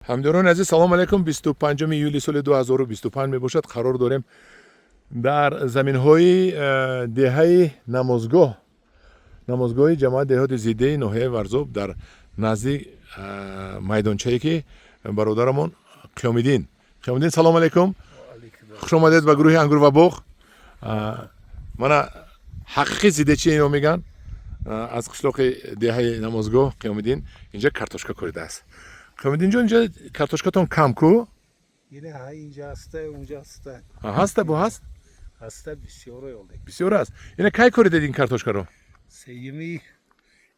Ҳамдиёрони азиз, салому алайкум. 25 июли соли 2025 мебошад. Қарор дорем дар заминҳои деҳаи Намозгоҳ, Намозгоҳи ҷамоати деҳоти Зиддеи ноҳияи Варзоб, дар назди майдончае, ки бародарамон Қиёмиддин. Қиёмиддин, салому алайкум, хуш омадед ба гурӯҳи «Ангур ва боғ». Мана ҳақиқи зиддечи ино меган, аз қишлоқи деҳаи Намозгоҳ. Қиёмиддин инҷа картошка коридааст. Қиёмиддинҷон, инҷа картошкатон кам ку? Инҷа ҳаста, унҷа ҳаста. Ҳаста, бо ҳаст. Ҳаста, бисёр олдек. Бисёр аст. Ина кай коридед ин картошкаро? 3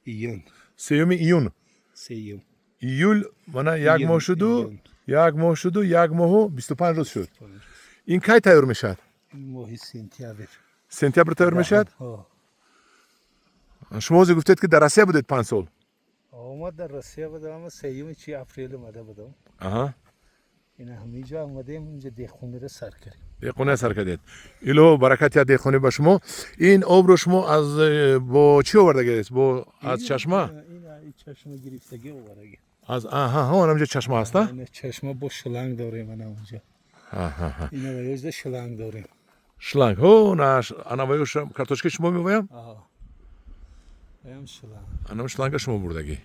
июн. 3 июн? Сеюм. Июл, мана як моҳ шуду, як моҳ шуду, 1 моҳу 25 рӯз шуд. Ин кай тайёр мешавад? Моҳи сентябр. Сентябр тайёр мешавад. Шумо ҳозир гуфтед, ки дар Россия будед 5 сол. Омад, дар Россия будам, сеюми чи апрел омада будам. Ина ҳаминҷо омадем, инҷа деҳқониро сар кардем. Деҳқония сар кардед. Илоҳо баракат я деҳқонӣ ба шумо. Ин обро шумо аз бо чӣ овардагист? Бо аз чашма? Ин чашма гирифтагӣ, овардаги. Аз аҳа, анамҷо чашма ҳаст, а? Ина чашма, бо шланг дорем ана унҷа. Ина ваёжда шланг дорем. Шланг ҳо, на, ана ваёш картошкаи шумо мевоям? Аям шланг. Анам шланга шумо бурдагӣ.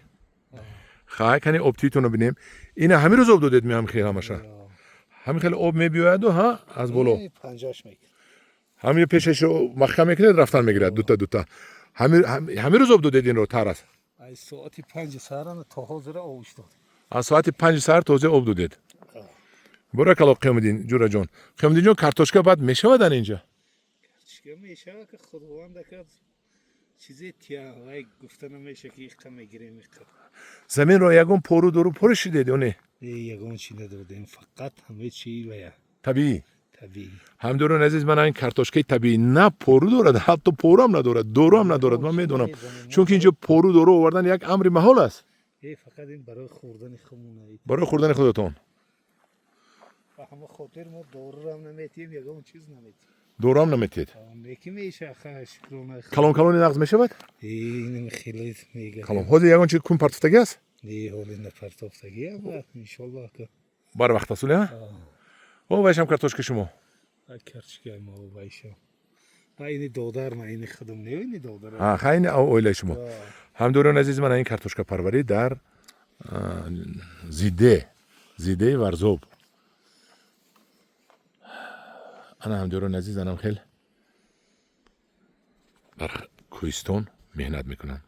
Хай, кани обтиитонро бинем. Ина ҳамин рӯз об додед, меҳам хел ҳамаша? Ҳамин хеле об мебиёяду ҳа аз боло? Панҷош мекунад. Ҳамин пешашро маҳкам мекунед, рафтан мегирад дута дута. Ҳамин рӯз об додед инро, тар аст? Аз соати 5 саҳарана то ҳозира об дод. Аз соати 5 саҳар то ҳозир об додед. Боракалло, Қиёмиддин ҷураҷон. Қиёмиддинҷон, картошка баъд мешавад дар инҷа? Картошка мешавад, ки Худованд акад чизе тия вай гуфта намеша, ки иқа мегирем, иқа. Заминро ягон пору дору поришидед ё не? Ягон чи надодем, фақат ҳама чи вая. Табиӣ. Табиӣ. Ҳамдиёрони азиз, ман ин картошкаи табиӣ, на пору дорад, ҳатто поруам надорад, доруам надорад. Ман медонам, чунки инҷо пору дору овардан як амри маҳол аст. Фақат ин барои хӯрдани худмон. Барои хӯрдани худатон. Ба ҳама хотир мо дорурам наметиҳем, ягон чиз наметиҳем. Доруам наметиҳед? Неки меша, шукрона. Калон калони нағз мешавад? Ин хеле мега. Калон. Ҳозир ягон чи кун партофтагӣ аст? Не, ҳоли напартофтагӣ, ама иншоллоҳ ка. Бар вақт аст, а? О, вайшам картошка шумо. Картошка мо вайшам. Ма ини додар, ма ини худам не, ини додар. Хайни оилаи шумо. Ҳамдиёрони азиз, мана ин картошкапарварӣ дар Зидде, Зиддеи Варзоб. Ана, ҳамдиёрони азиз, анам хел дар кӯҳистон меҳнат мекунанд.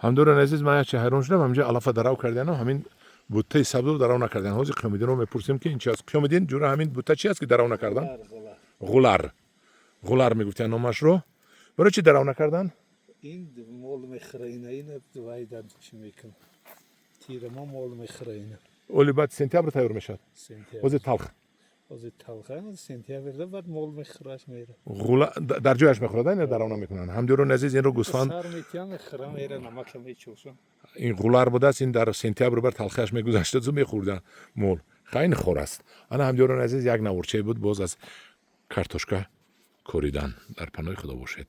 Ҳамдиёрони азиз, ман якчи ҳайрон шудам: ҳаминҷо алафа дарав кардиану ҳамин буттаи сабзро дарав накардиан. Ҳозир Қиёмиддинро мепурсем, ки ин чи аст. Қиёмиддин ҷура, ҳамин бутта чи аст, ки дарав накардан? Ғулар, ғулар мегуфтиан номашро. Барои чи дарав накардан? Ин мол мехӯра, ина ина вайдан чӣ мекунад, тирамо мол мехӯра ина. Оли баъд сентябр тайёр мешавад? Ҳозир талх. Ҳозир талха, сентябрда баъд мол мехӯраш, мера. Ғула дар ҷояш мехӯрад, ина дарав намекунанд. Ҳамдиёрони азиз, инро гӯсфанд сар метиҳам, мехӯра, мера, намака мечӯшам. Ин ғулар будааст. Ин дар сентябр бар талхиаш мегузаштазу мехӯрда мол. Хайни хор аст. Ана, ҳамдиёрони азиз, як наворчае буд боз аз картошка коридан. Дар паноҳи Худо бошед.